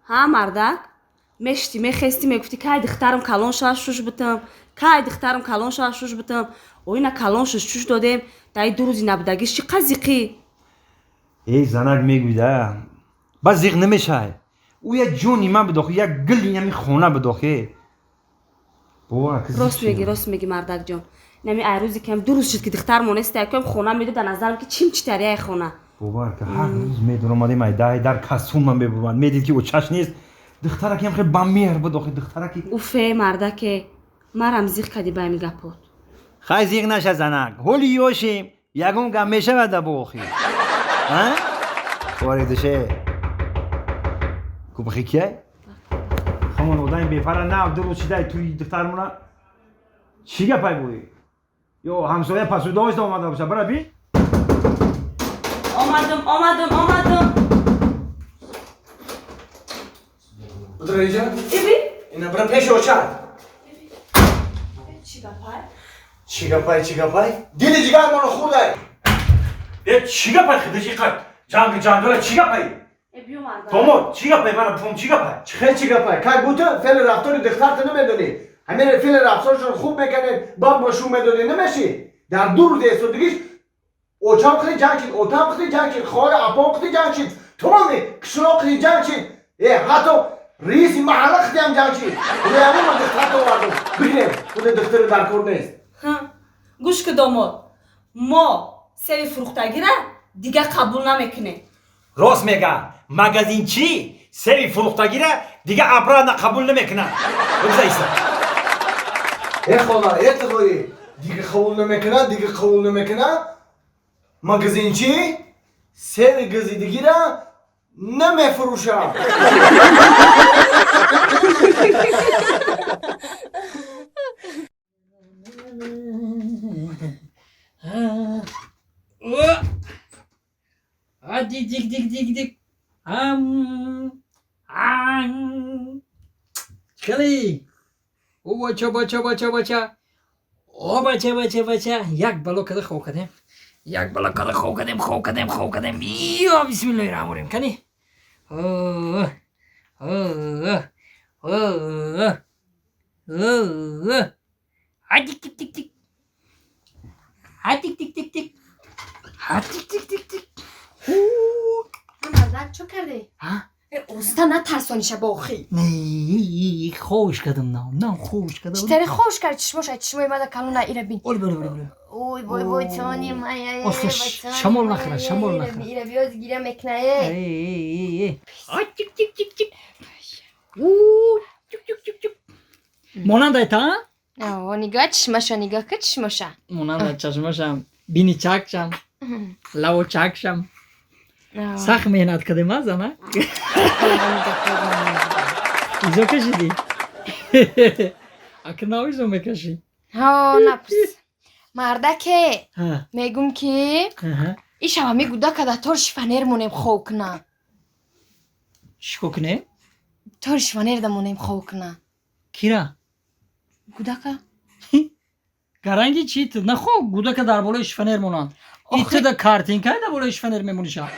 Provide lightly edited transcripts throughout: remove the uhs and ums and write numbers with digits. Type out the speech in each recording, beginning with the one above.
Ҳа, мардак, мешти, мехести, мегуфтӣ, кай духтарам калон шава, шуш бутам, кай духтарам калон шава, шуш бутам. Оина калон шуш, шуш додем, даи 2 рӯзи набудагиш чӣ қазиқӣ? Эй, занак, мегӯйда, ба зиқ намешай. Ӯ як ҷони ман бидохи, як гили ҳами хона бидохе. Рост мегӣ, рост мегӣ, мардакҷон. Нами ай рӯзе кам 2 рӯз шуд, ки духтар монеста, якам хона медод, дар назарам ки чим читарияи хона. Бовар ка, ҳар рӯз медуромадем, ай дай дар касун ман мебурмад, медид ки очаш нест. Духтаракиам хеле ба меҳр бидохи, духтараки. Уфе, мардаке, марам зиқ кадӣ ба ҳами гапот. Хай, зиқ наша, занак, ҳоли ёшем, ягон гап мешавад да бо охи. Воридуше кубхи кияй? Ҳамон одами бефара нав 2 рӯз шидай туи духтармона. Чӣ гапай буи? Ё ҳамсоя пасудош омада боша, бара би. Омадам, омадам, омадам. Утро, иҷа. Иби. Ина бира пеши очат. Чӣ гапай? Чӣ гапай, чӣ гапай? Дили ҷигармоно хӯрдай. Э, чӣ гапай, хидиши қад ҷанги ҷанҷола, чӣ гапай? Э, биё, мардак. Домод, чӣ гапай, мана пум, чӣ гапай? Чӣ хел чӣ гапай? Кай буту феъли рафтори духтарта намедонӣ. Ҳамин феъли рафторшон хуб мекунед, бам бо шу медодӣ, намешӣ. Дар 2 рӯзи эстодагиш очам қити ҷанг шид, отам қити ҷанг шид, хоҳари апом қити ҷанг шид, тамоми қишлоқ қити ҷанг шид. Э, ҳатто раиси маҳалла қити ҳам ҷанг шид. Худаямон ман духтарта овардум. Бигирем, худи духтари дар кор нест. Гӯш ки, домод, мо севи фурӯхтагира дига қабул намекунем. Рост мега, магазинчи севи фурӯхтагира дига обратно қабул намекунад. Бигза, иса. Э, хола, э, тағоӣ, дига қабул намекунад, дига қабул намекунад. Магазинчи севи газидагира намефурӯшад. А, дик дик дик дик дик. Ам. Ан. Хеле. О, бача, бача, бача, бача. О, бача, бача, бача. Як бало када хоб кардем. Як бало када хоб кардем, хоб кардем, хоб кардем. Ё бисмиллоҳир раҳмонир раҳим. Кани? О. О. О. О. А дик дик дик дик. А дик дик дик дик. А дик дик дик дик. Мардак, чо кардӣ? Ҳа? Оста, натарсониша бохӣ. Не, ховш кардам, нам, нам ховш кардам. Чӣ тари ховш кард? Чишмоша, чишмои мада калона, ира бин. Оли, бале, бале, бале. Ой, вой, вой, чони мая. Оста, шамол нахӯрад, шамол нахӯрад. Ира биёз, гиря мекна, э. Эй, эй, эй, эй. А тик тик тик тик. У, тик тик тик тик. Монандай та? О, нигаҳ чишмаша, нигаҳ ка чишмаша. Монандай чашмашам, бини чакшам, лаву чакшам. Сахт меҳнат кардем, а, зана? Изо кашидӣ? Ака нав изо мекашӣ? Ҳо, напурс. Мардаке, Ҳа. мегум ки Аҳа. ишава мегуда дар тори шифанер монем, хов куна. Чӣ кор кунем? Тори шифанер да монем, хов куна. Кира? Гудака. Гаранги чи ту? Нахо гудака дар болои шифанер монанд. Итуда картинка дар болои шифанер мемониша.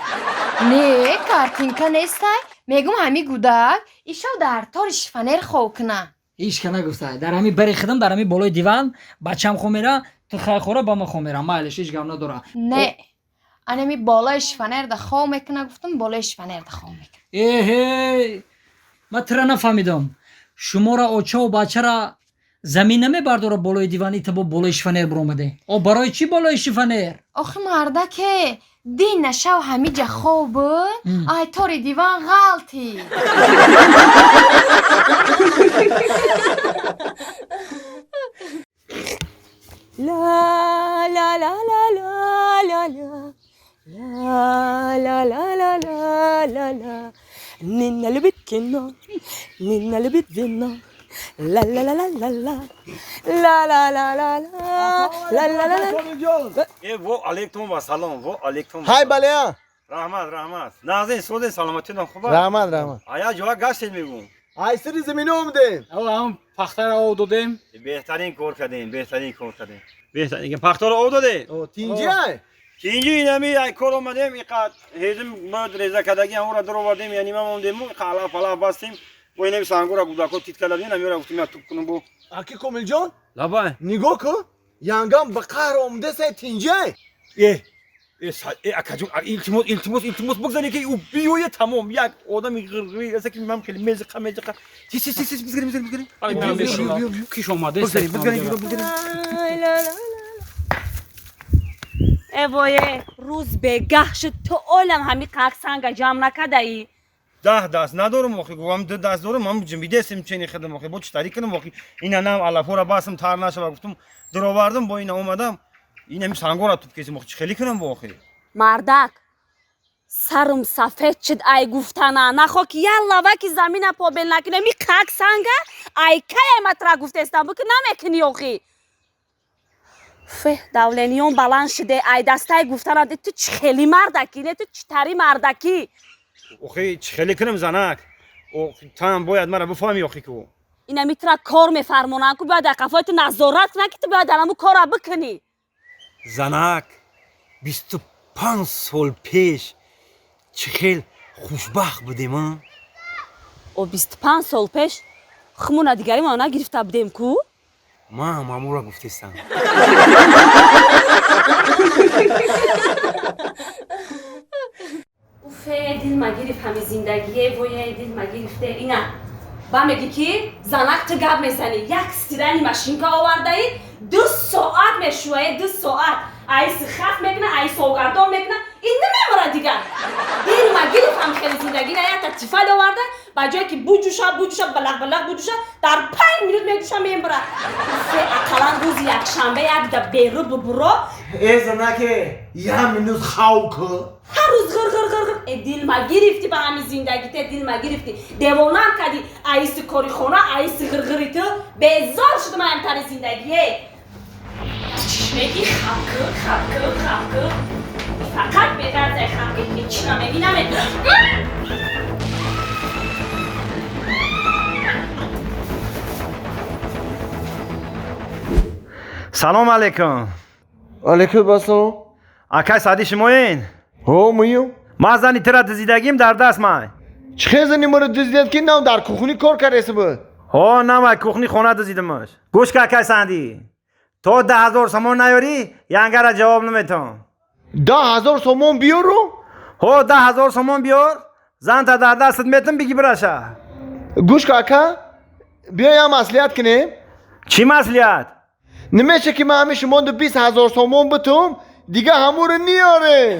Не, картинка нестай. Мегум, ҳами гудак ишав дар тори шифанер хов куна. Ҳеч ка нагуфта. Дар ҳами бари хидам, дар ҳами болои диван бачам хоб мера, ту хайхора ба ман хоб мера. Майлиш, ҳеч гап надора. Не, анами болои шифанер да хов мекуна гуфтам, болои шифанер да хов мекуна. Эҳе, ман тура нафаҳмидам. Шуморо очаву бачара замин намебардора болои диван, ита бо болои шифанер биромаде. О, барои чӣ болои шифанер? Охи, мардаке, дин нашав ҳамиҷа хов буд, ай тори диван ғалти. Ла ла ла ла ла ла ла ла ла ла ла ла ла. Нина любит кино, Нина любит вино. Ла ла ла ла ла ла ла ла ла ла ла ла ла ла. Э, во алейкум вассалом, во алейкум. Ҳай, балеа. Раҳмат, раҳмат. Нағзин, созин, саломатитон хуба? Раҳмат, раҳмат. Ая ҷоа гаштед, мегум. Ай сири замина омадем. Ҳам пахтаро об додем. Беҳтарин кор кардем, беҳтарин кор кардем, беҳтарин пахтаро об додед. Тинҷи ай. Тинҷи инами ай кор омадем, иқад ҳезим бояд реза кадаги ҳамора даровардем, яъне ма мондем, алаф алаф бастем. Бо инами сангура гудако тит кардем, намера гуфтем я туп кунем бо. Аки Комилҷон? Лабай. Нигоҳ кун, янгам ба қаҳр омада тинҷай. Э, э, акаҷон, илтимос, илтимос, илтимос, бигзарӣ ки ӯ биёя тамом, як одами ғирғирӣ аст ки ман хеле мезиқа, мезиқа. Си, си, си, си, бигзарӣ, бигзарӣ, бигзарӣ. Киш омаде. Бигзарӣ, бигзарӣ, бигзарӣ. Эвое, рӯз бегаҳ шуд, ту олам ҳами қак санга ҷамъ накардаӣ. Даҳ даст надорам охи, гуфтам ду даст дорам, ман ҷимбидесим чени хидам охи, бо чӣ тари кунам охи. Ина нам алафора басм тар нашава гуфтам, даровардам, бо ина омадам. Ин ҳами сангора туп кесим охи, чӣ хеле кунам бо охи. Мардак, сарум сафед шуд ай гуфтана, нахо ки як лаваки замина побел накунем, и қак санга ай кай ай матра гуфтестам, бу ки намекунӣ охи. Фе, давлениён баланд шуде, ай дастай гуфтана, ту чӣ хели мардакӣ, не ту чӣ тари мардакӣ. Охи, чӣ хеле кунам занак? Там бояд мара бифаҳмӣ охи ку. Ина митра кор мефармонанд ку, бояд дар қафои ту назорат кунанд ки ту бояд дар ҳамун кора бикунӣ. Занак, 25 сол пеш чӣ хел хушбахт будем, а? О, 25 сол пеш хумона дигаримона нагирифта будем ку? Ман мамура гуфтестам. Уфе, дил ма гирифт ҳами зиндагие, вое, дил ма гирифте. Ина ба мегӣ ки занак ту гап мезанӣ, як стирани машинка овардаӣ, 2 соат мешӯяе, 2 соат. Айси хаф мекуна, айси огардон мекуна, ин намемора дигар. Дил ма гирифт ҳами хели зиндагӣ. Ина якта тифал оварда, ба ҷое ки буҷӯша, буҷӯша, балақ балақ буҷӯша, дар 5 минут меҷӯша, мембара. Уфе, ақаллан рӯзи якшанбе якда беру бубуро. Э занаке, як минут хав ку. Ҳар рӯз ғир ғир ғир ғир. Э, дил ма гирифтӣ ба ҳамин зиндагӣ, те дил ма гирифтӣ. Девонам кардӣ, аиси кори хона, аиси ғирғири ту. Безор шудам ҳамтари зиндагӣ. Чишмеги хавкӣ, хавкӣ, хавкӣ. Фақат беғарзай хавкӣ, ҳеҷ намегӣ, намегӣ. Салом алейкум. Алейкум ассалом. Акай Саъди шумоен? Ҳо, муюм. Ман зани тира дизидагим дар даст ман. Чӣ хел зани маро дизидед ки нам дар кухни кор кардаест буд? Ҳо, нам ай кухни хона дизидимаш. Гӯш ка акай Саъди. То 10 000 сомон наёрӣ, янгара ҷавоб наметавон. 10 000 сомон биёру? Ҳо, 10 000 сомон биёр, занта дар дастат метам, бигӣ бираша. Гӯш ка ака, биё як маслиҳат кунем. Чӣ маслиҳат? Намеша ки ман ҳамин шумоndo 20 000 сомон битум, дига ҳамуро ниёрем.